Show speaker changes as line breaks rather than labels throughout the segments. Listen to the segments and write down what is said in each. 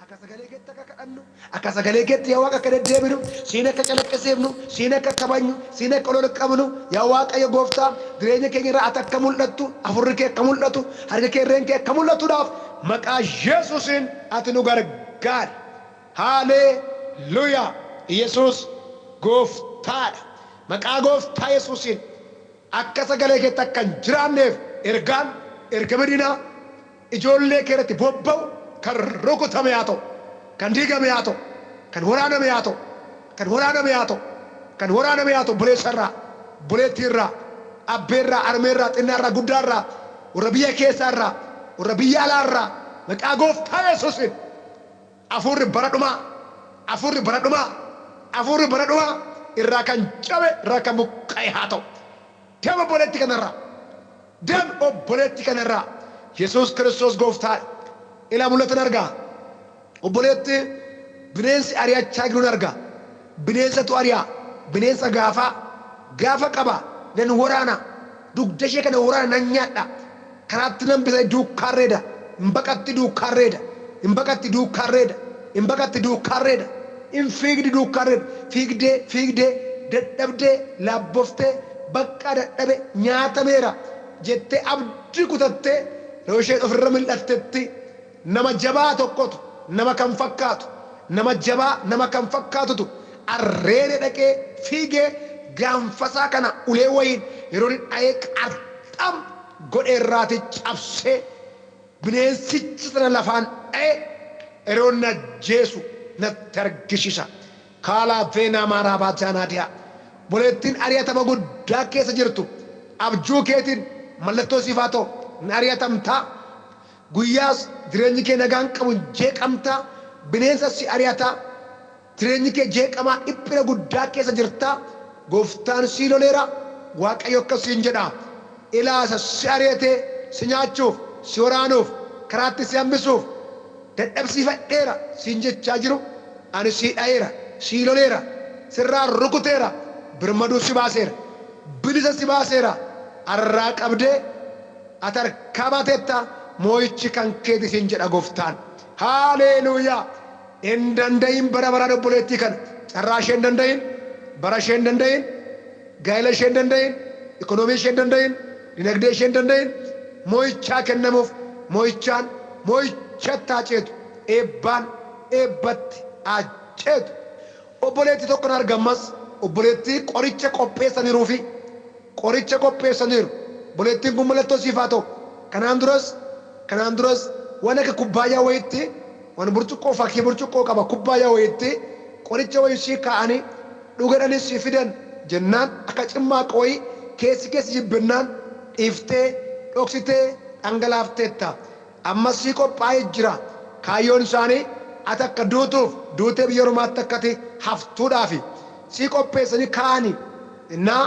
Akka sagalee keetti akka kadhannu, akka sagalee keetti yaa Waaqa akka deddeebinu, siin akka calaqqisiifnu, siin akka kabajnu, siin akka ol ol qabnu, yaa Waaqayyo Gooftaa, jireenya keenya irraa ati akka mul'attu, hafuurri kee akka mul'atu, harki kee irreen kee akka mul'atuudhaaf maqaa Yesuusiin ati nu gargaari. Haaleluuyaa! Yesuus Gooftaadha. Maqaa Gooftaa Yesuusiin akka sagalee keetti akka hin jiraanneef ergaan ergama diinaa ijoollee kee irratti bobba'u kan rukutame haa ta'u, kan diigame haa ta'u, kan waraaname haa ta'u, kan waraaname haa ta'u, kan waraaname haa ta'u, obboleessa irraa, obboleettii irraa, abbee irraa, harmee irraa, xinnaa irraa, guddaa irraa, warra biyya keessaa irraa, warra biyya alaa irraa, maqaa Gooftaa Yesuusiin hafuurri bara dhumaa, hafuurri bara dhumaa, hafuurri bara dhumaa irraa kan cabe, irraa kan buqqa'e haa ta'u. Deem obboleettii kanarraa. Deem obboleettii kanarraa. Yesuus Kiristoos Gooftaadha. Ilaa mul'atan argaa. Obboleetti bineensi ari'achaa jiruun arga. Bineensatu ari'a. Bineensa gaafaa. Gaafa qaba. Nan waraana. Dugda ishee kana waraana nan nyaadha. Karaatti nan bisa duukaan reeda. Hin baqatti duukaan reeda. Hin baqatti duukaan reeda. Hin baqatti duukaan reeda. Hin fiigdi duukaan reeda. Fiigdee fiigdee dadhabdee laabboftee baqqaa dadhabe nyaatameera jettee abdii kutattee yeroo isheen ofirra mil'attetti nama jabaa tokkotu nama kan fakkaatu nama jabaa nama kan fakkaatutu arreede dhaqee fiigee gaanfasaa kana ulee wayiin yeroo inni dha'ee qarxam godhe irraati cabsee bineensicha sana lafaan dha'e yeroo inni ajjeesu natti argisiisa. Kaalaa veenaa maaraa baataanaadiyaa. Obboleettiin ari'atama guddaa keessa jirtu abjuu keetiin mallattoo siif haa ta'u. Hin ari'atamtaa. Guyyaas jireenyi kee nagaan qabu hin jeeqamtaa. Bineensa si ari'ataa. Jireenyi kee jeeqamaa dhiphina guddaa keessa jirtaa. Gooftaan sii loleera. Waaqayyo akkas siin jedha. Ilaa isa si ari'atee si nyaachuuf, si waraanuuf, karaatti si hambisuuf dadhabsiifadheera siin jechaa jiru ani sii dha'eera, sii loleera, sirraa rukuteera, birmaduu si baaseera, bilisa si baaseera. Arraa qabdee ati harkaa baateetta, moo'ichi kan keeti siin jedha Gooftaan. Haaleluuyaa! Hin danda'in bara baraan obboleettii kana. Carraa ishee hin danda'in, bara ishee hin danda'in, gaa'ela ishee hin danda'in, ikonoomii ishee hin danda'in, dinagdee ishee hin danda'in, moo'ichaa kennamuuf moo'ichaan moo'ichatti haa ceetu, eebbaan eebbatti haa ceetu. Obboleettii tokkon arga ammas, obboleettii qoricha qopheessaniiruufi qoricha qopheessaniiru. Obboleettiin kun mallattoo siif haa ta'u. Kanaan duras kanaan duras waan akka kubbaayyaa wayiitti waan burcuqqoo fakkii burcuqqoo qaba kubbaayyaa wayiitti qoricha wayii sii kaa'anii dhugadhanii sii fidan jennaan akka cimmaaqoo wayii keessi keessi jibbennaan dhiiftee dhoksitee dhangalaafteetta. Ammas sii qophaa'ee jira. Kaayyoon isaanii ati akka duutuuf duutee biyya ormaatti akka ati haftuudhaafi. Sii qopheessanii kaa'anii innaa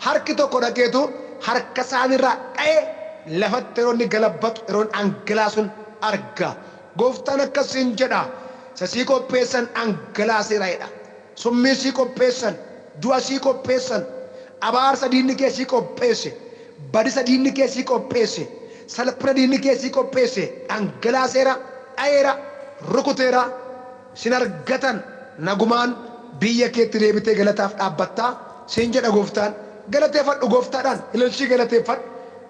harki tokko dhaqeetu harka isaaniirraa dha'ee lafatti yeroo inni galabbatu yeroo inni dhangalaasun arga. Gooftaan akkas siin jedha, isa sii qopheessan dhangalaaseera jedha. Summii sii qopheessan, du'a sii qopheessan, abaarsa diinni kee sii qopheesse, badisa diinni kee sii qopheesse, salphina diinni kee sii qopheesse dhangalaaseera, dha'eera, rukuteera. Sin argatan nagumaan biyya keetti deebitee galataaf dhaabbatta siin jedha Gooftaan. Galateeffadhu Gooftaadhaan ililchii galateeffadhu,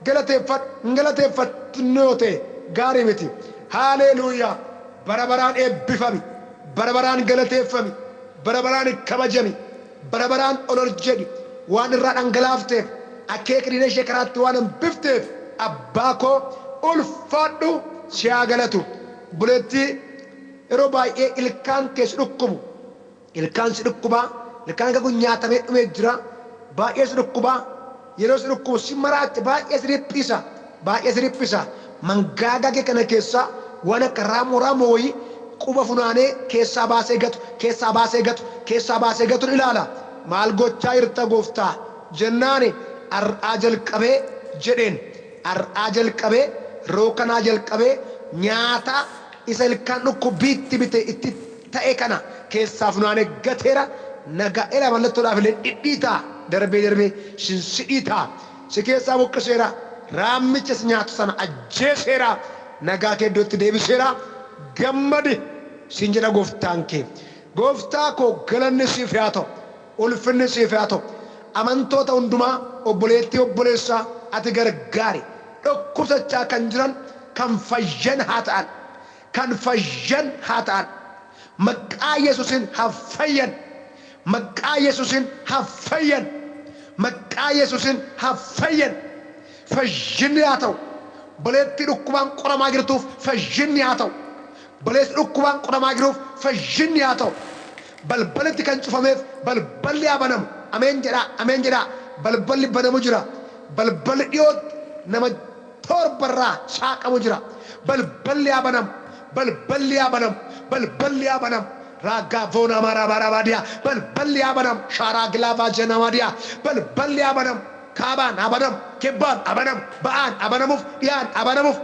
galateeffadhu, hin galateeffattu yoo ta'e gaarii miti. Haaleluuyaa! Bara baraan eebbifami, bara baraan galateeffami, bara baraan kabajami, bara baraan ol ol jedhi. Waan irraa dhangalaafteef, akeeka diina ishee karaatti waan hambifteef abbaa koo ulfaadhu si haa galatu. Obboleettii yeroo baay'ee ilkaan kee si dhukkubu. Ilkaan si dhukkuba. Ilkaan akka kun nyaatamee dhumee jira. Baay'ee si dhukkuba. Yeroo si dhukkubu si maraacha, baay'ee si dhiphisa. Baay'ee si dhiphisa. Mangaagaa kee kana keessaa waan akka raammoo raammoo wayii quba funaanee keessaa baasee gatu, keessaa baasee gatu, keessaa baasee gatuun ilaala. Maal gochaa jirta Gooftaa? Jennaani har'aa jalqabee jedheen. Har'aa jalqabee, yeroo kanaa jalqabee nyaata isa ilkaan dhukkubbii itti bite itti ta'e kana keessaa funaanee gateera. Nagaa ela mallattoodhaaf illee dhidhiitaa darbee darbee sin sidhiitaa si keessaa buqqiseera. Raammicha si nyaatu sana ajjeeseera. Nagaa kee iddootti deebiseera. Gammadi siin jedha gooftaan kee. Gooftaa koo galanni siif haa ta'u, ulfinni siif haa ta'u. Amantoota hundumaa, obboleettii obboleessaa ati gargaari. Dhukkubsachaa kan jiran kan fayyan haa ta'an, kan fayyan haa ta'an. Maqaa Yesuusiin haa fayyan, maqaa Yesuusiin haa fayyan, maqaa Yesuusiin haa fayyan. Fayyinni haa ta'u. Obboleettii dhukkubaan qoramaa jirtuuf fayyinni haa ta'u. Obboleessi dhukkubaan qoramaa jiruuf fayyinni haa ta'u. Balbalitti kan cufameef balballi haa banamu. Ameen jedhaa, ameen jedhaa. Balballi banamu jira. Balballi dhiyootti nama torbarraa saaqamu jira. Balballi haa banamu. Balballi haa banamu. Balballi haa banamu. Raaggaavoona maraabarabaadiyaa. Balballi haa banamu. Shaaraa gilaavaa jenamaadiyaa. Balballi haa banamu. Kaabaan haa banamu. Kibbaan haa banamu. Ba'aan haa banamuuf. Dhiyaan haa banamuuf.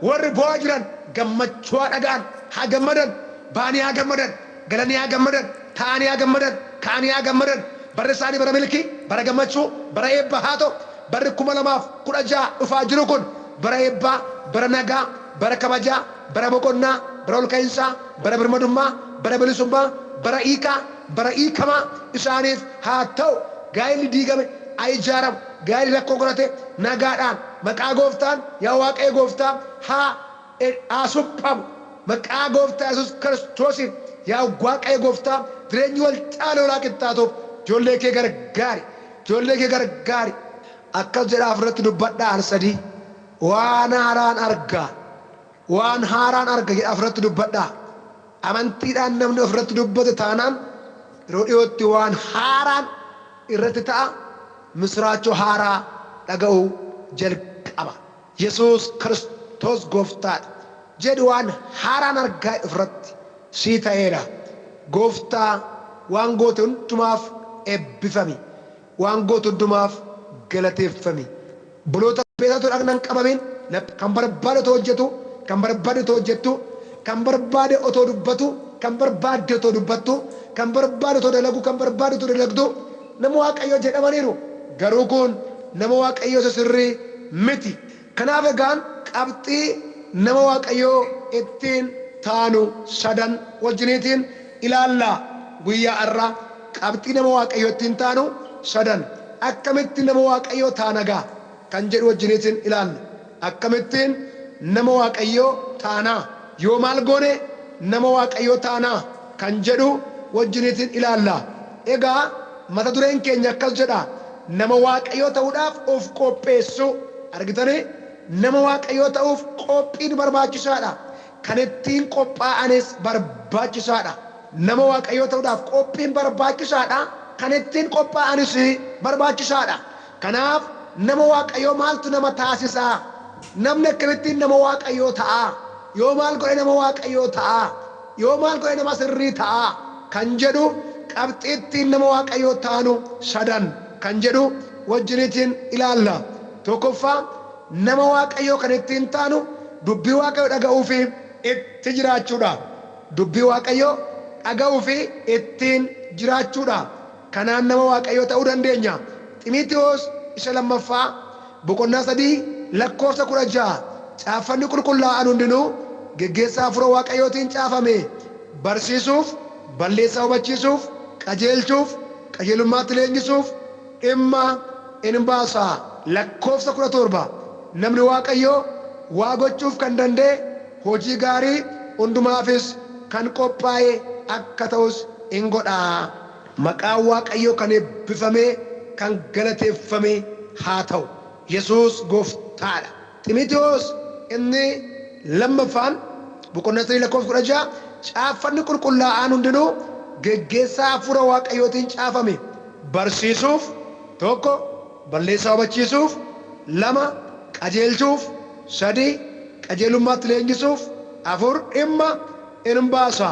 Warri boo'aa jiran gammachuu haa dhaga'an. Haa gammadan. Ba'anii haa gammadan. Galanii haa gammadan. Taa'anii haa gammadan. Ka'anii haa gammadan. Barri isaanii bara milkii, bara gammachuu, bara eebba haa ta'u. Barri 2016 dhufaa jiru kun bara eebbaa, bara nagaa, bara kabajaa, bara boqonnaa, bara olka'iinsaa, bara birmadummaa, bara bilisummaa, bara hiikaa, bara hiikamaa isaaniif haa ta'u. Gaa'illi diigame haa ijaaramu. Gaa'illi rakkoo godhate nagaadhaan maqaa gooftaan, yaa Waaqayyo gooftaa, haa suphamu. Maqaa gooftaa Yesuus Kiristoosiin, yaa Waaqayyo gooftaa, jireenyi wal caalee walaa qixxaatuuf ijoollee kee gargaari. Ijoollee kee gargaari. Akkas jedhaa ofirratti dubbadhaa al sadii. Waan haaraan arga. Waan haaraan arga jedhaa ofirratti dubbadhaa. Amantiidhaan namni ofirratti dubbate taanaan yeroo dhiyootti waan haaraan irratti ta'a, misiraachoo haaraa dhaga'uu jalqaba. Yesuus Kiristoos gooftaadha. Jedhi, waan haaraan argaa ofirratti sii ta'eera. Gooftaa, waan goote hundumaaf eebbifami. Waan goote hundumaaf galateeffami. Obboloota beekatu dhagna hin qabamin, kan barbaade otoo hojjetu, kan barbaade otoo hojjettu, kan barbaade otoo dubbatu, kan barbaadde otoo dubbattu, kan barbaade otoo dalagu, kan barbaade otoo dalagdu nama Waaqayyoo jedhamaniiru. Garuu kun nama Waaqayyoo isa sirrii miti. Kanaaf egaan qabxii nama Waaqayyoo ittiin taanu sadan wajjiniitiin ilaalla guyyaa har'aa. Qabxii nama Waaqayyoo ittiin taanu sadan. Akkamitti nama Waaqayyoo taanagaa kan jedhu wajjiniitiin ilaalla. Akkamittiin nama Waaqayyoo taanaa? Yoo maal goone nama Waaqayyoo taanaa kan jedhu wajjiniitiin ilaalla. Egaa mata dureen keenya akkas jedha: nama Waaqayyoo ta'uudhaaf of qopheessuu. Argitanii, nama Waaqayyoo ta'uuf qophiin barbaachisaadha. Kan ittiin qophaa'anis barbaachisaadha. Nama Waaqayyoo ta'uudhaaf qophiin barbaachisaadha. Kan ittiin qophaa'anis barbaachisaadha. Kanaaf nama Waaqayyoo maaltu nama taasisaa? Namni akkamittiin nama Waaqayyoo ta'a? Yoo maal godhe nama Waaqayyoo ta'a? Yoo maal godhe nama sirrii ta'a? Kan jedhu, qabxii ittiin nama Waaqayyoo taanu sadan kan jedhu wajjiniitiin ilaalla. Tokkoffaa, nama Waaqayyoo kan ittiin taanu dubbii Waaqayyoo dhaga'uu fi itti jiraachuudha. Dubbii Waaqayyoo dhaga'uu fi ittiin jiraachuudha. Kanaan nama Waaqayyoo ta'uu dandeenya. Ximitiyoos isa lammaffaa boqonnaa 3 lakkoofsa 16, Caaffanni qulqullaa'aan hundinuu geggeessaa hafuura Waaqayyootiin caafame, barsiisuuf, balleessaa hubachiisuuf, qajeelchuuf, qajeelummaatti leenjisuuf dhimma in baasa. Lakkoofsa 17, Namni Waaqayyoo waa gochuuf kan danda'e, hojii gaarii hundumaafis kan qophaa'e akka ta'us in godha. Maqaan Waaqayyoo kan eebbifamee kan galateeffame haa ta'u. Yesuus gooftaadha. Ximitiyoos inni lammaffaan boqonnaa 3 lakkoofsa 16, Caaffanni qulqullaa'aan hundinuu geggeessaa hafuura Waaqayyootiin caafame, barsiisuuf, 1 balleessaa hubachiisuuf, 2 qajeelchuuf, 3 qajeelummaatti leenjisuuf, 4 dhimma in baasa.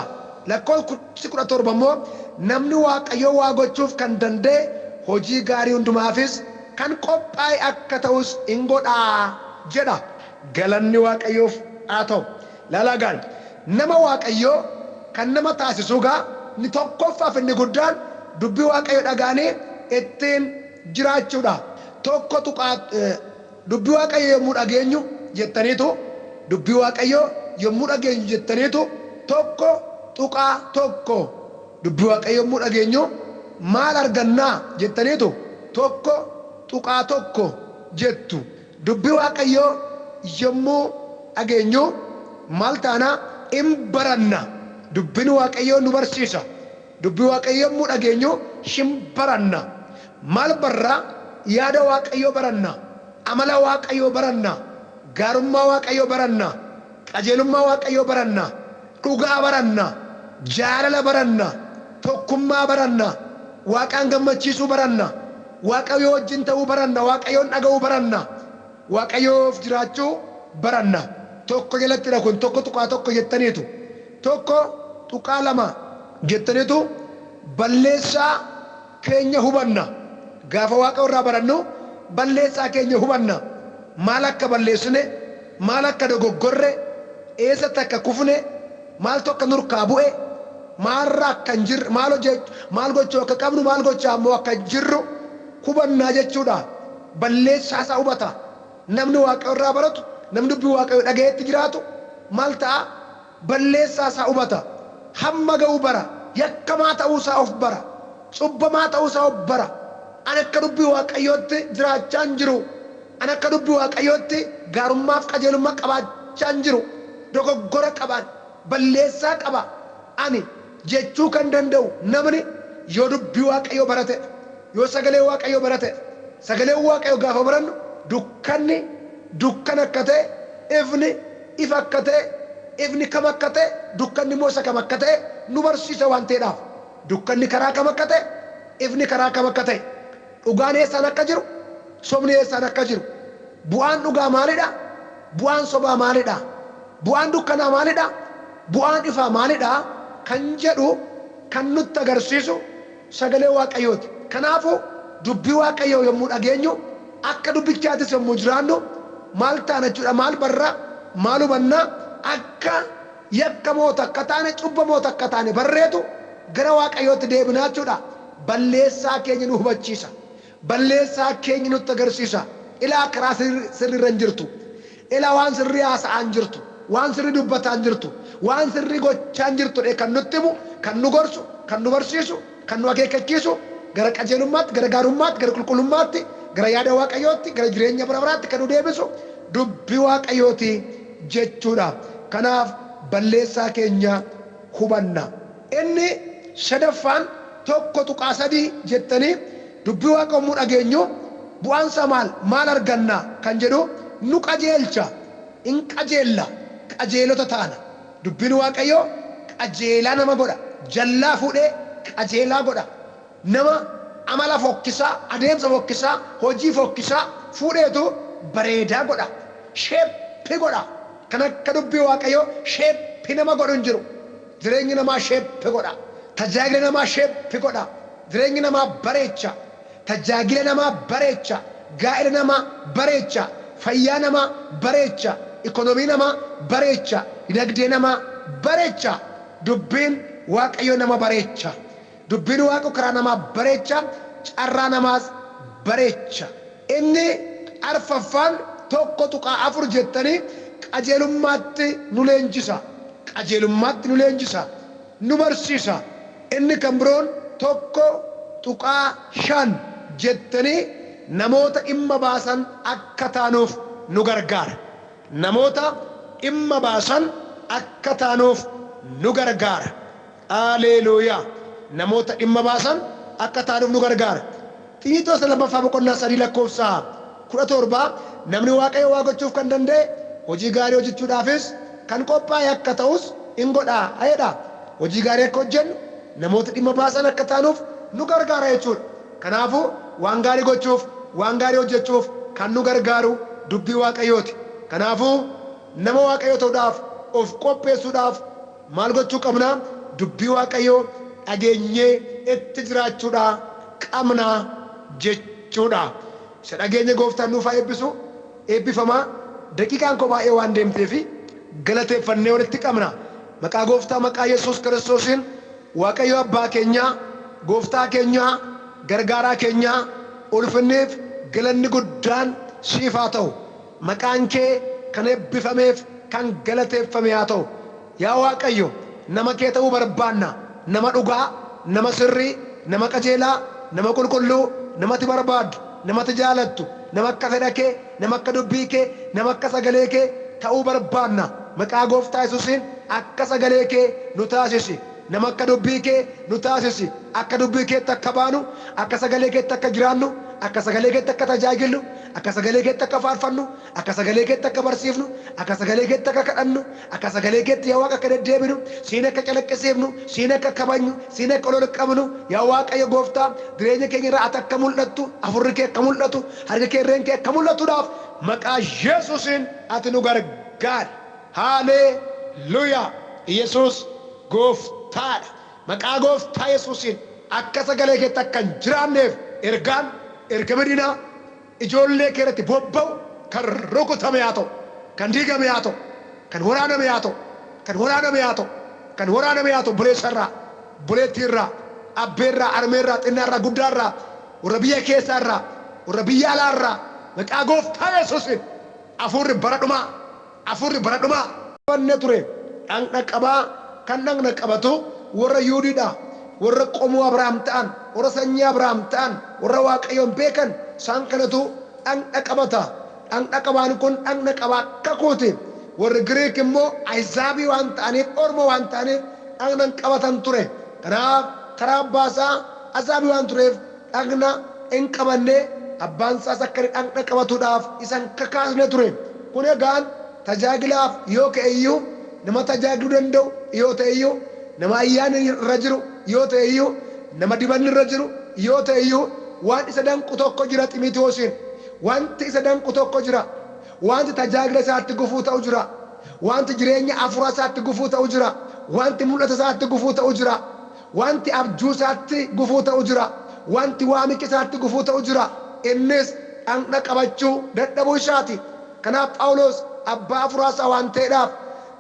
Lakkoofsi 17 immoo, namni Waaqayyoo waa gochuuf kan danda'e, hojii gaarii hundumaafis kan qophaa'e akka ta'us in godha jedha. Galanni Waaqayyoof haa ta'u. Ilaalaa gaan, nama Waaqayyoo kan nama taasisuu gaa inni tokkoffaaf inni guddaan dubbii Waaqayyoo dhaga'anii ittiin jiraachuudha. Tokko tuqaa dubbii Waaqayyoo yommuu dhageenyu jettaniitu, dubbii Waaqayyoo yommuu dhageenyu jettaniitu, 1. 1.1. Dubbii Waaqayyoo yommuu dhageenyu maal argannaa jettaniitu 1.1 jettu. Dubbii Waaqayyoo yommuu dhageenyu maal taana? In baranna. Dubbiin Waaqayyoo nu barsiisa. Dubbii Waaqayyoo yommuu dhageenyu shin baranna. Maal barra? Yaada Waaqayyoo baranna. Amala Waaqayyoo baranna. Gaarummaa Waaqayyoo baranna. Qajeelummaa Waaqayyoo baranna. Dhugaa baranna. Jaalala baranna. Tokkummaa baranna. Waaqaan gammachiisuu baranna. Waaqayyoo wajjin ta'uu baranna. Waaqayyoon dhaga'uu baranna. Waaqayyoof jiraachuu baranna. Tokko jalattidha kun 1.1 jettaniitu. 1.2 jettaniitu balleessaa keenya hubanna. Gaafa Waaqa irraa barannu balleessaa keenya hubanna. Maal akka balleessine, maal akka dogoggorre, eessatti akka kufne, maaltu akka nurkaa bu'e, maalirra akka hin jirre, maal hojjechuu, maal gochuu akka qabnu, maal gochaa ammoo akka jirru hubannaa jechuudha. Balleessaa isaa hubata. Namni Waaqayyo irraa baratu, namni dubbii Waaqayyo dhaga'eetti jiraatu maal ta'a? Balleessaa isaa hubata. Hamma ga'u bara. Yakkamaa ta'uu isaa of bara. Cubbamaa ta'uu isaa of bara. Ani akka dubbii Waaqayyootti jiraachaa hin jiru. Ani akka dubbii Waaqayyootti gaarummaaf qajeelummaa qabaachaa hin jiru. Dogoggora qabaan, balleessaa qaba ani jechuu kan danda'u namni yoo dubbii Waaqayyoo baratedha. Yoo sagalee Waaqayyoo baratedha. Sagalee Waaqayyoo gaafa barannu dukkanni dukkana akka ta'e, ifni ifa akka ta'e, ifni kam akka ta'e, dukkanni immoo isa kam akka ta'e nu barsiisa waan ta'eedhaaf. Dukkanni karaa kam akka ta'e, ifni karaa kam akka ta'e, dhugaan eessaan akka jiru, sobni eessaan akka jiru, bu'aan dhugaa maalidha, bu'aan sobaa maalidha, bu'aan dukkanaa maalidha, bu'aan ifaa maalidha kan jedhu kan nutti agarsiisu sagalee Waaqayyooti. Kanaafuu dubbii Waaqayyoo yommuu dhageenyu akka dubbichaatis yommuu jiraannu maal taana jechuudha, maal barra, maal hubanna, akka yakkamoota akka taane, cubbamoota akka taane barreetu gara Waaqayyootti deebinaa jechuudha. Balleessaa keenya nu hubachiisa. Balleessaa keenya nutti agarsiisa. Ilaa karaa sirriirra hin jirtu. Ilaa waan sirrii haasa'aa hin jirtu. Waan sirrii dubbataa hin jirtu. Waan sirrii gochaa hin jirtu kan nutti himu, kan nu gorsu, kan nu barsiisu, kan nu akeekkachiisu, gara qajeelummaatti, gara gaarummaatti, gara qulqullummaatti, gara yaada Waaqayyootti, gara jireenya bara baraatti kan nu deebisu dubbii Waaqayyooti jechuudha. Kanaaf balleessaa keenya hubanna. Inni sadaffaan 1.3 jettanii dubbii Waaqa yommuu dhageenyu bu'aan isaa maal? Maal arganna kan jedhu nu qajeelcha. In qajeella. Qajeelota taana. Dubbiin Waaqayyoo qajeelaa nama godha. Jallaa fuudhee qajeelaa godha. Nama amala fokkisaa, adeemsa fokkisaa, hojii fokkisaa fuudheetu bareedaa godha. Shape godha. Kan akka dubbii Waaqayyoo shape nama godhu hin jiru. Jireenyi namaa shape godha. Tajaajila namaa shape godha. Jireenyi namaa bareecha. Tajaajila namaa bareecha. Gaa'ela namaa bareecha. Fayyaa namaa bareecha. Ikonomii namaa bareecha. Dinagdee namaa bareecha. Dubbiin Waaqayyoo nama bareecha. Dubbiin Waaqayyoo karaa namaa bareecha. Carraa namaas bareecha. Inni arfaffaan 1.4 jettanii qajeelummaatti nu leenjisa. Qajeelummaatti nu leenjisa. Nu barsiisa. Inni kan biroon 1.5 jettanii namoota dhimma baasan akka taanuuf nu gargaara. Namoota dhimma baasan akka taanuuf nu gargaara. Aleluuyaa. Namoota dhimma baasan akka taanuuf nu gargaara. Xiinxoosa lammaffaa boqonnaa 3 lakkoofsa 17 namni Waaqayyo waa gochuuf kan danda'e hojii gaarii hojjechuudhaafis kan qophaa'e akka ta'us in godha jedha. Hojii gaarii akka hojjennu namoota dhimma baasan akka taanuuf nu gargaara jechuudha. Kanaafuu waan gaarii gochuuf, waan gaarii hojjechuuf kan nu gargaaru dubbii Waaqayyooti. Kanaafuu nama Waaqayyoo ta'uudhaaf of qopheessuudhaaf maal gochuu qabna? Dubbii Waaqayyoo dhageenyee itti jiraachuudha qabna jechuudha. Isa dhageenye gooftaan nuuf haa eebbisu. Eebbifamaa. Daqiiqaan koo baay'ee waan deemteefi galateeffannee walitti qabna. Maqaa gooftaa maqaa Yesuus Kiristoosiin Waaqayyo abbaa keenyaa, gooftaa keenyaa, gargaaraa keenyaa, ulfinniif galanni guddaan siif haa ta'u. Maqaan kee kan eebbifameef kan galateeffame haa ta'u. Yaa Waaqayyo, Nama kee ta'uu barbaanna. Nama dhugaa, nama sirrii, nama qajeelaa, nama qulqulluu, nama ati barbaaddu, nama ati jaalattu, nama akka fedha kee, nama akka dubbii kee, nama akka sagalee kee ta'uu barbaanna. Maqaa Gooftaa Yesuusiin akka sagalee kee nu taasisi. Nama akka dubbii kee nu taasisi. Akka dubbii keetti akka baanu, akka sagalee keetti akka jiraannu, akka sagalee keetti akka tajaajillu, akka sagalee keetti akka faarfannu, akka sagalee keetti akka barsiifnu, akka sagalee keetti akka kadhannu, akka sagalee keetti yaa Waaqa akka deddeebinu, siin akka calaqqisiifnu, siin akka kabajnu, siin akka ol qabnu, yaa Waaqayyo Gooftaa, jireenya keenya irraa ati akka mul'attu, hafuurri kee akka mul'atu, harki kee irreen kee akka mul'atuudhaaf maqaa Yesuusiin ati nu gargaari. Haaleluuyaa! Yesuus Gooftaadha. Maqaa Gooftaa Yesuusiin akka sagalee keetti akka hin jiraanneef ergaan ergama diinaa ijoollee kee irratti bobba'u kan rukutame haa ta'u, kan diigame haa ta'u, kan waraaname haa ta'u, kan waraaname haa ta'u, kan waraaname haa ta'u. Obboleessa irraa, obboleettii irraa, abbee irraa, harmee irraa, xinnaa irraa, guddaa irraa, warra biyya keessaa irraa, warra biyya alaa irraa, maqaa Gooftaa Yesuusiin hafuurri bara dhumaa, hafuurri bara dhumaa. Qabanne ture. Dhaqna qabaa kan dhaqna qabatu warra Yihudiidha. Warra qomoo Abrahaam ta'an, warra sanyii Abrahaam ta'an, warra Waaqayyoon beekan, isaan kanatu dhaqna qabata. Dhaqna qabaan kun dhaqna qabaa kakuuti. Warri Giriik immoo Ahizaabii waan ta'aniif, orma waan ta'aniif dhaqna hin qabatan ture. Kanaaf karaa abbaa isaa Ahizaabii waan tureef dhaqna hin qabanne, abbaan isaas akka inni dhaqna qabatuudhaaf isa hin kakaasne ture. Kun egaan tajaajilaaf yoo ka'e iyyuu, nama tajaajiluu danda'u yoo ta'e iyyuu, nama ayyaanni irra jiru yoo ta'e iyyuu, nama dibanni irra jiru yoo ta'e iyyuu, waan isa danqu tokko jira Ximitewoosiin. Wanti isa danqu tokko jira. Wanti tajaajila isaatti gufuu ta'u jira. Wanti jireenya hafuuraa isaatti gufuu ta'u jira. Wanti mul'ata isaatti gufuu ta'u jira. Wanti abjuu isaatti gufuu ta'u jira. Wanti waamicha isaatti gufuu ta'u jira. Innis dhaqna qabachuu dadhabuu isaati. Kanaaf Phaawulos abbaa hafuuraa isaa waan ta'eedhaaf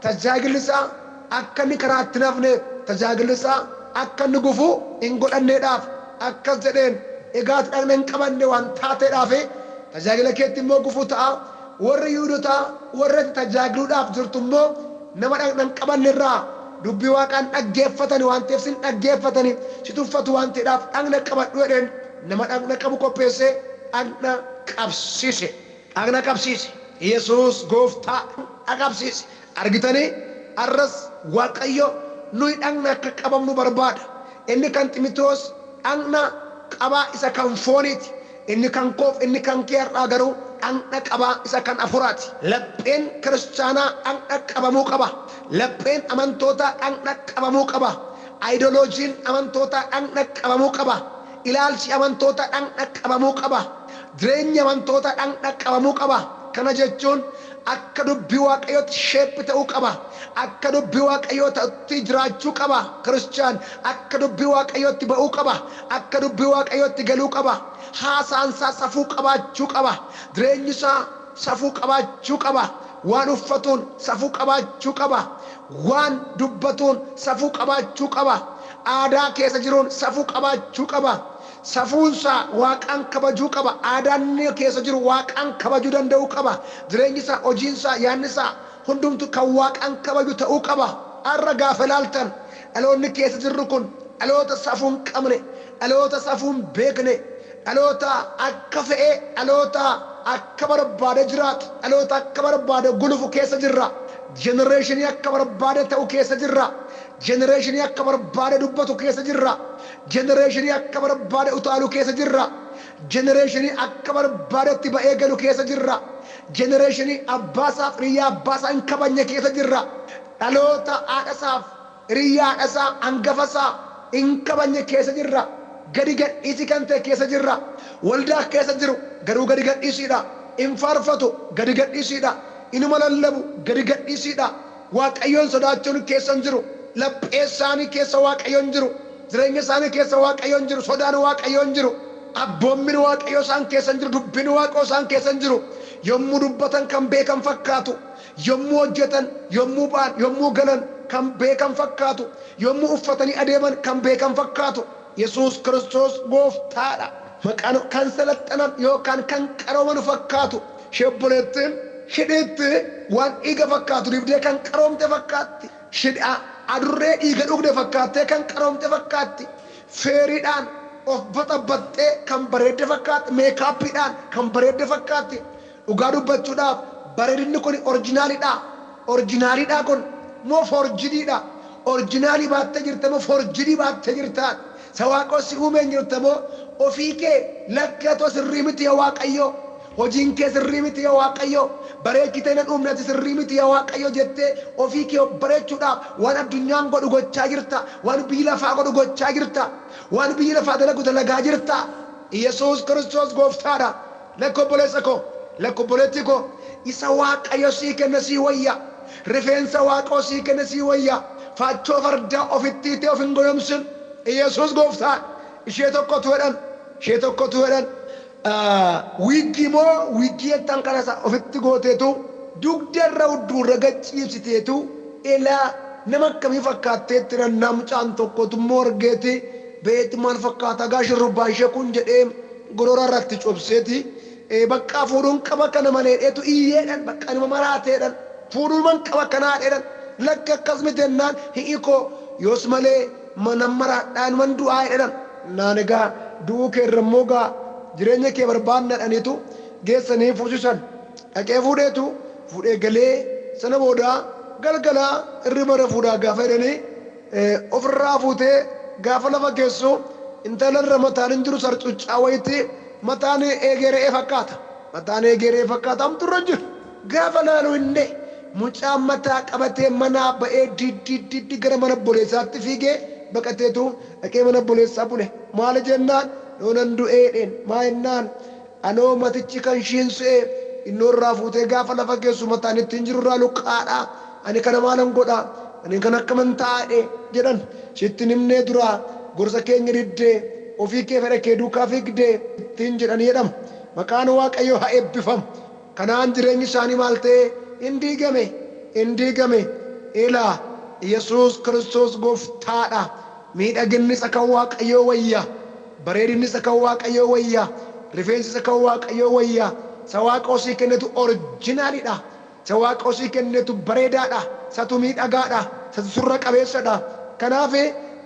tajaajilli isaa akka inni karaatti hin hafneef, tajaajilli isaa akka inni gufuu hin godhanneedhaaf akkas jedheen: egaa ati dhaqna hin qabanne waan taateedhaaf tajaajila keetti immoo gufuu ta'a. Warri Yihuudotaa warri ati tajaajiluudhaaf jirtu immoo nama dhaqna hin qabanne irraa dubbii Waaqaan dhaggeeffatani waan ta'eef, sin dhaggeeffatani, si tuffatu waan ta'eedhaaf dhaqna qabadhu jedheen. Nama dhaqna qabu qopheessee dhaqna qabsiise. Dhaqna qabsiise. Yesuus Gooftaa dhaqna qabsiise. Argitanii, har'as Waaqayyo nuyi dhaqna akka qabamnu barbaada. Inni kan Ximitewoos dhaqna qabaa isa kan fooniiti. Inni kan koof inni kan kee har'aa garuu dhaqna qabaa isa kan hafuuraati. Lapheen kiristaanaa dhaqna qabamuu qaba. Lapheen amantootaa dhaqna qabamuu qaba. Aayidoloojiin amantootaa dhaqna qabamuu qaba. Ilaalchi amantootaa dhaqna qabamuu qaba. Jireenyi amantootaa dhaqna qabamuu qaba. Kana jechuun akka dubbii Waaqayyootti shape ta'uu qaba. Akka dubbii Waaqayyootti jiraachuu qaba. Kiristiyaan akka dubbii Waaqayyootti ba'uu qaba. Akka dubbii Waaqayyootti galuu qaba. Haasaan isaa safuu qabaachuu qaba. Jireenyi isaa safuu qabaachuu qaba. Waan uffatuun safuu qabaachuu qaba. Waan dubbatuun safuu qabaachuu qaba. Aadaa keessa jiruun safuu qabaachuu qaba. Safuunsaa Waaqaan kabajuu qaba. Aadaan inni keessa jiru Waaqaan kabajuu danda'uu qaba. Jireenyi isaa, hojiin isaa, yaadni isaa hundumtu kan Waaqaan kabaju ta'uu qaba. Har'a gaafa ilaaltan dhaloonni keessa jirru kun dhaloota safuu hin qabne, dhaloota safuu hin beekne, dhaloota akka fe'ee, dhaloota akka barbaade jiraatu, dhaloota akka barbaade gulufu keessa jirra. Generation akka barbaade ta'u keessa jirra. Generation akka barbaade dubbatu keessa jirra. Generation akka barbaade utaalu keessa jirra. Generation akka barbaadetti ba'ee galu keessa jirra. Generation abbaasaaf hiriyyaa abbaasaa hin kabajne keessa jirra. Dhaloota haadhasaaf hiriyyaa haadhasaa hangafasaa hin kabajne keessa jirra. Gadi gadhiisii kan ta'e keessa jirra. Waldaa keessa jiru garuu gadi gadhiisiidha. Hin faarfatu, gadi gadhiisiidha. Inuma lallabu, gadi gadhiisiidha. Waaqayyoon sodaachuun keessa hin jiru. Laphee isaanii keessa Waaqayyoon jiru. Jireenya isaanii keessa Waaqayyoon jiru. Sodaan Waaqayyoon jiru. Abboommin Waaqayyoo isaan keessa hin jiru. Dubbiin Waaqayyoo isaan keessa hin jiru. Yommuu dubbatan kan beekan fakkaatu. Yommuu hojjetan, yommuu ba'an, yommuu galan kan beekan fakkaatu. Yommuu uffatanii adeeman kan beekan fakkaatu. Yesuus Kiristoos Gooftaadha. Maqaan kan salaxanan yookaan kan qarooman fakkaatu. Ishee obboleettiin hidhiitti waan dhiiga fakkaatu dibdee kan qaroomte fakkaatti. Adurree dhiiga dhugde fakkaattee kan qaroomte fakkaatti. Feeriidhaan of baxabbaxxee kan bareedde fakkaatti. Meekaappiidhaan kan bareedde fakkaatti. Dhugaa dubbachuudhaaf bareedinni kun orjinaalidha. Orjinaalidha kun moo forjidiidha? Orjinaalii baattee jirta moo forjidii baattee jirta? Isa Waaqayyo si uumeen jirta moo ofii kee lakki atoo sirrii miti yaa Waaqayyo? Hojiin kee sirrii miti yaa Waaqayyo? Bareechitee nan uumne ati sirrii miti yaa Waaqayyo jettee ofii kee of bareechuudhaaf waan addunyaan godhu gochaa jirta. Waan biyyi lafaa godhu gochaa jirta. Waan biyyi lafaa dalagu dalagaa jirta. Yesuus Kiristoos gooftaadha. Lakki obboleessa koo, lakki obboleettii koo, isa Waaqayyo sii kenne sii wayya. Rifeensa Waaqoo sii kenne sii wayya. Faachoo fardaa ofitti hiitee of hin goyomsin. Yesuus gooftaadha. Ishee tokkotu jedhan, ishee tokkotu jedhan. Wiiggii moo wiiggii jettan kana isa ofitti gooteetu dugda irra hudduurra gad ciibsiteetu elaa nama akkamii fakkaatteetti nannaa mucaan tokkotu immoo argeeti beeti maal fakkaata gaa shurrubbaan ishee kun jedhee gorora irratti cobseeti baqqaa fuudhuun qaba kana malee dheetu iyyeedhan bakka numa maraateedhan fuudhuuman qaba kanaa dheedhan lakki akkas miti jennaan hi'i koo yoos malee manan maraadhaa numan du'aa jedhan naan egaa du'uu kee irra immoo gaa jireenya kee barbaanna dhaniitu geessanii fuusisan dhaqee fuudheetu fuudhee galee sana booda galgala hirriba rafuudhaa gaafa jedhanii ofirraa fuutee gaafa lafa geessu intala irra mataan hin jiru sarcuccaa wayitti mataan eegee re'ee fakkaata. Mataan eegee re'ee fakkaata hamtu irra hin jiru. Gaafa laalu inni mucaan mataa qabatee manaa ba'ee diddi gara mana obboleessaatti fiigee baqateetu dhaqee mana obboleessaa bule. Maali jennaan yoonan du'ee jedheen maa jennaan anoo matichi kan ishiin su'e innoo irraa fuutee gaafa lafa geessu mataan ittiin jiru irraa luqqaadha. Ani kana maalan godha? Ani kan akkaman ta'a jedhe jedhan. Sitti himnee duraa gorsa keenya diddee ofii kee fedha kee duukaa fiigdee ittiin jedhanii jedhama. Maqaan Waaqayyoo haa eebbifamu. Kanaan jireenyi isaanii maal ta'e? Hin diigame. Hin diigame. Ilaa Yesuus Kiristoos gooftaadha. Miidhaginni isa kan Waaqayyoo wayya. Bareedinni isa kan Waaqayyoo wayya. Rifeensi isa kan Waaqayyoo wayya. Isa Waaqayyo sii kennetu orjinaalidha. Isa Waaqayyo sii kennetu bareedaadha. Isatu miidhagaadha. Isatu surra qabeessadha. Kanaaf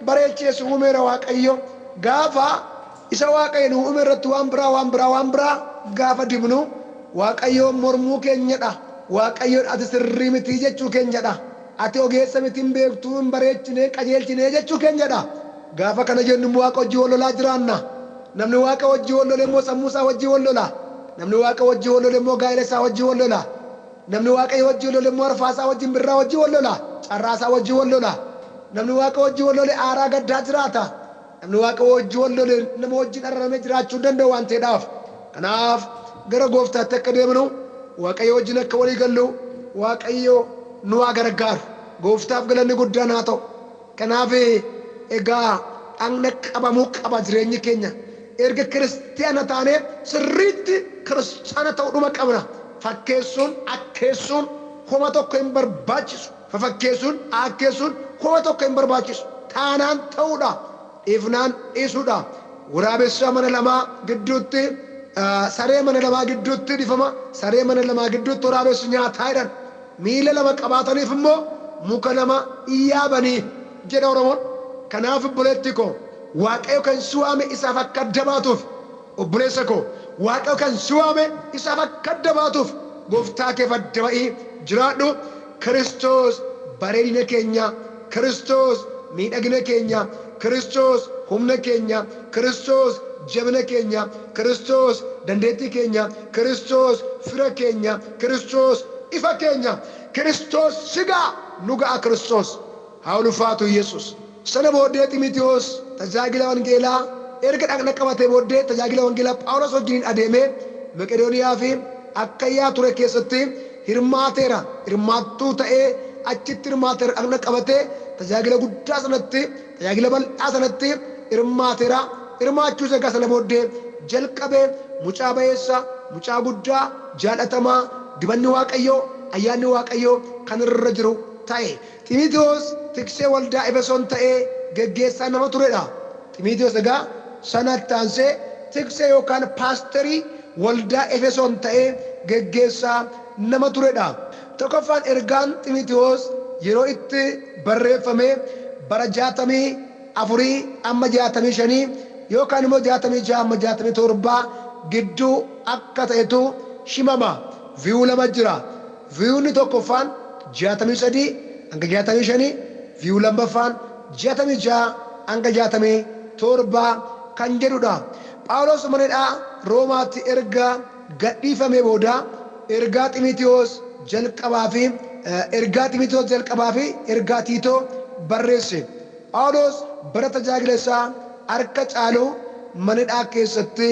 bareechee si uumeera Waaqayyo. Gaafa isa Waaqayyo nu uume irratti waan biraa waan biraa waan biraa gaafa dibnu Waaqayyoon mormuu keenyadha. Waaqayyoon ati sirrii miti jechuu keenyadha. Ati ogeessa miti hin beektuu hin bareechinee qajeelchinee jechuu keenyadha. Gaafa kana jennu immoo Waaqa wajjin wal lolaa jiraanna. Namni Waaqa wajjin wal lole immoo sammuu isaa wajjin wal lola. Namni Waaqa wajjin wal lole immoo gaa'ela isaa wajjin wal lola. Namni Waaqayyo wajjin wal lole immoo arfaa isaa wajjin birraa wajjin wal lola. Carraa isaa wajjin wal lola. Namni Waaqa wajjin wal lole aaraa gaddaa jiraata. Namni Waaqa wajjin wal lole nama wajjin araramee jiraachuu hin danda'u waan ta'eedhaaf. Kanaaf gara gooftaatti akka deemnu Waaqayyo wajjin akka walii gallu Waaqayyo nu haa gargaaru. Gooftaaf galanni guddaan haa ta'u. Kanaaf egaa dhagna qabamuu qaba jireenyi keenya. Erga kiristiyaana taanee sirriitti kiristaana ta'uudhuma qabna. Fakkeessuun akkeessuun homa tokko hin barbaachisu. Fafakkeessuun akkeessuun homa tokko hin barbaachisu. Taanaan ta'uudha. Dhiifnaan dhiisuudha. Waraabessa mana lamaa gidduutti saree mana lamaa gidduutti dhifama saree mana lamaa gidduutti waraabessi nyaataa jedhan. Miila lama qabaataniif immoo muka lama yaabanii jedha Oromoon. Kanaaf obboleetti koo Waaqayyo kan si waame isaaf akka adda baatuuf obboleessa koo Waaqayyo kan si waame isaaf akka adda baatuuf gooftaa keef adda ba'ii jiraadhu. Kiristoos bareedina keenya, Kiristoos miidhagina keenya, Kiristoos humna keenya, Kiristoos jabina keenya, Kiristoos dandeettii keenya, Kiristoos fira keenya, Kiristoos ifa keenya, Kiristoos si ga'a, nu ga'a Kiristoos. Haa ulfaatu Yesuus. Sana booddee Ximitiyoos tajaajila wangeelaa erga dhaqna qabatee booddee tajaajila wangeelaa Phaawulos wajjiniin adeemee Maqedooniyaa fi Akkayyaa ture keessatti hirmaateera. Hirmaattuu ta'ee achitti hirmaateera. Dhaqna qabatee tajaajila guddaa sanatti, tajaajila bal'aa sanatti hirmaateera. Hirmaachuu isa egaa sana booddee jalqabee mucaa ba'eessa, mucaa guddaa, jaalatamaa, dibanni Waaqayyoo, ayyaanni Waaqayyoo kan irra jiru ta'e. Ximitiyoos tiksee waldaa Efesoon ta'ee geggeessaa nama turedha. Ximitiyoos egaa sanatti aansee tiksee yookaan paasterii waldaa Efesoon ta'ee geggeessaa nama turedha. Tokkoffaan ergaan Ximitiyoos yeroo itti barreeffame bara 64 amma 65 yookaan immoo 66 amma 67 gidduu akka ta'etu himama. View lama jira. Viewni tokkoffaan 63 hanga 65, view lammaffaan 66 hanga 67 kan jedhudha. Phaawulos mana hidhaa Roomaatti erga gadhiifamee booda ergaa Ximitiyoos jalqabaa fi ergaa Ximitiyoos jalqabaa fi ergaa Tiitoo barreesse. Phaawulos bara tajaajila isaa harka caalu mana hidhaa keessatti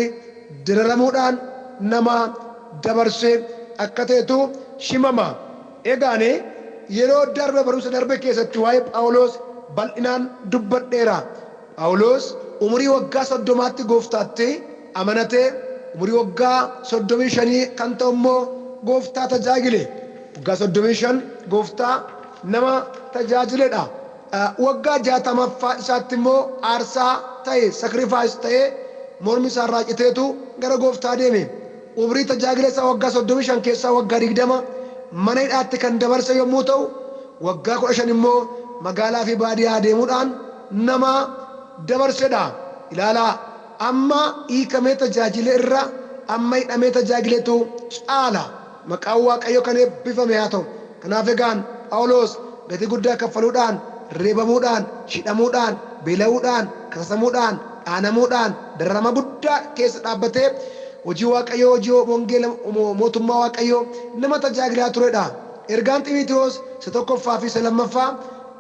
dararamuudhaan nama dabarse akka ta'etu himama. Egaan yeroo darbe barumsa darbe keessatti waa'ee Phaawulos bal'inaan dubbadheera. Phaawulos umurii waggaa 30tti gooftaatti amanatee umurii waggaa 35 kan ta'u immoo gooftaa tajaajile. Waggaa 35 gooftaa nama tajaajiledha. Waggaa 60ffaa isaatti immoo aarsaa ta'e, sacrifice ta'ee, mormi isaa irraa citeetu gara gooftaa deeme. Umurii tajaajila isaa waggaa 35 keessaa waggaa 20 mana hidhaatti kan dabarse yommuu ta'u, waggaa 15 immoo magaalaa fi baadiyaa deemuudhaan nama dabarsedha. Ilaalaa, amma hiikamee tajaajile irra amma hidhamee tajaajiletu caala. Maqaan Waaqayyoo kan eebbifame haa ta'u. Kanaaf egaan Phaawulos gatii guddaa kaffaluudhaan, reebamuudhaan, hidhamuudhaan, beela'uudhaan, kasasamuudhaan, dhaanamuudhaan, dararama guddaa keessa dhaabbatee hojii Waaqayyoo, hojii wangeela mootummaa Waaqayyoo nama tajaajilaa turedha. Ergaan Ximitiyoos isa tokkoffaa fi isa lammaffaa,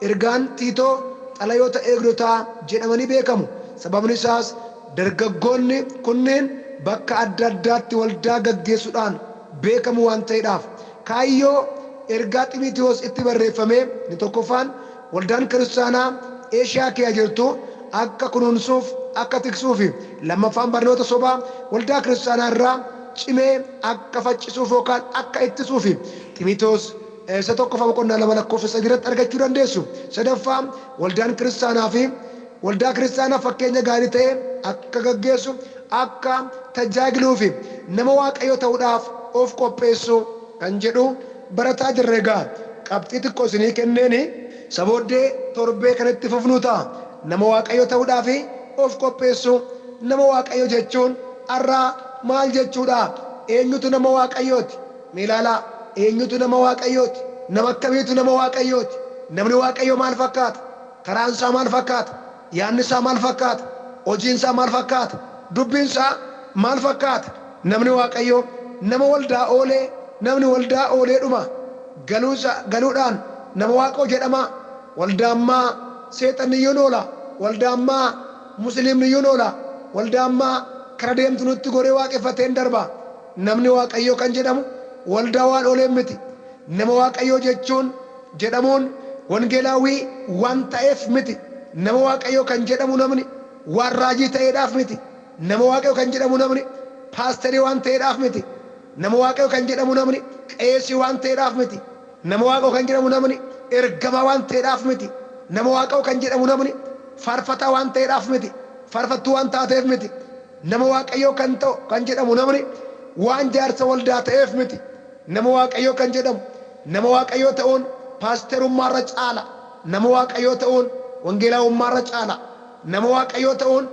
ergaan Tiitoo xalayoota eegdotaa jedhamanii beekamu. Sababni isaas dargaggoonni kunneen bakka adda addaatti waldaa gaggeessuudhaan beekamu waan ta'eedhaaf. Kaayyoo ergaa Ximitiyoos itti barreeffame inni tokkoffaan waldaan kiristaanaa Eeshiyaa keessa jirtu akka kunuunsuuf, akka tiksuufi. Lammaffaan barnoota sobaa waldaa kiristaanaa irraa cimee akka faccisuuf yookaan akka ittisuufi. Ximitiyoos isa tokkoffaa boqonnaa 2 lakkoofsa 3 irratti argachuu dandeessu. Sadaffaa waldaan kiristaanaa fi waldaa kiristaanaa fakkeenya gaarii ta'e akka gaggeessu, akka tajaajiluufi nama Waaqayyoo ta'uudhaaf of qopheessu kan jedhu barataa jirra. Egaa qabxii xiqqoo isinii kenneeni isa booddee torbee kan itti fufnu ta'a. Nama Waaqayyoo ta'uudhaaf of qopheessu. Nama Waaqayyoo jechuun har'a maal jechuudha? Eenyutu nama Waaqayyooti? Mee ilaalaa, eenyutu nama Waaqayyooti? Nama akkamiitu nama Waaqayyooti? Namni Waaqayyoo maal fakkaata? Karaan isaa maal fakkaata? Yaadni isaa maal fakkaata? Hojiin isaa maal fakkaata? Dubbiin isaa maal fakkaata? Namni Waaqayyoo nama waldaa oolee, namni waldaa oolee dhuma galuudhaan nama Waaqoo jedhama. Waldaa ammaa seexanni iyyuu oola. Waldaa ammaa musliimni iyyuu oola. Waldaa ammaa kara deemtu nutti goree waaqeffateen darba. Namni Waaqayyoo kan jedhamu waldaa waan ooleen miti. Nama Waaqayyoo jechuun jedhamuun wangeelaawwii waan ta'eef miti. Nama Waaqayyoo kan jedhamu namni waan raajii ta'eedhaaf miti. Nama Waaqayyoo kan jedhamu namni paasterii waan ta'eedhaaf miti. Nama Waaqayyoo kan jedhamu namni qeesii waan ta'eedhaaf miti. Nama Waaqayyoo kan jedhamu namni ergamaa waan ta'eedhaaf miti. Nama Waaqayyoo kan jedhamu namni faarfataa waan ta'eedhaaf miti. Faarfattuu waan taateef miti. Nama Waaqayyoo kan ta'u kan jedhamu namni waan jaarsa waldaa ta'eef miti. Nama Waaqayyoo kan jedhamu nama Waaqayyoo ta'uun paasterummaarra caala. Nama Waaqayyoo ta'uun wangeelaawummaarra caala. Nama Waaqayyoo ta'uun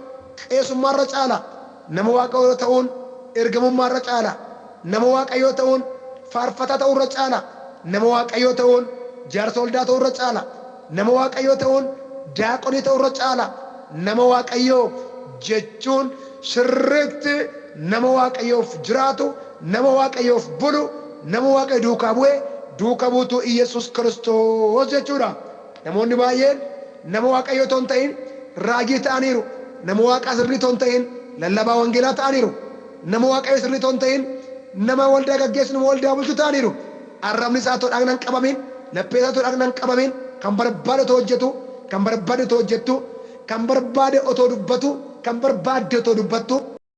qeesummaarra caala. Nama Waaqayyoo ta'uun ergamummaarra caala. Nama Waaqayyoo ta'uun faarfataa ta'uurra caala. Nama Waaqayyoo ta'uun jaarsa waldaa ta'uurra caala. Nama Waaqayyoo ta'uun daaqonii ta'uurra caala. Nama Waaqayyoo jechuun sirriitti nama Waaqayyoof jiraatu, nama Waaqayyoof bulu, nama Waaqayyo duukaa bu'e, duuka buutuu Iyyasuus Kiristoos jechuudha. Namoonni baay'een nama Waaqayyoo otoo hin ta'in raajii ta'aniiru. Nama Waaqaa sirrii otoo hin ta'in lallabaa wangeelaa ta'aniiru. Nama Waaqayyoo sirrii otoo hin ta'in nama waldaa gaggeessu, nama waldaa bulchu ta'aniiru. Arrabni isaa otoo dhagna hin qabamin, laphee isaa otoo dhagna hin qabamin, kan barbaade otoo hojjetu, kan barbaade otoo hojjettu, kan barbaade otoo dubbatu, kan barbaadde otoo dubbattu.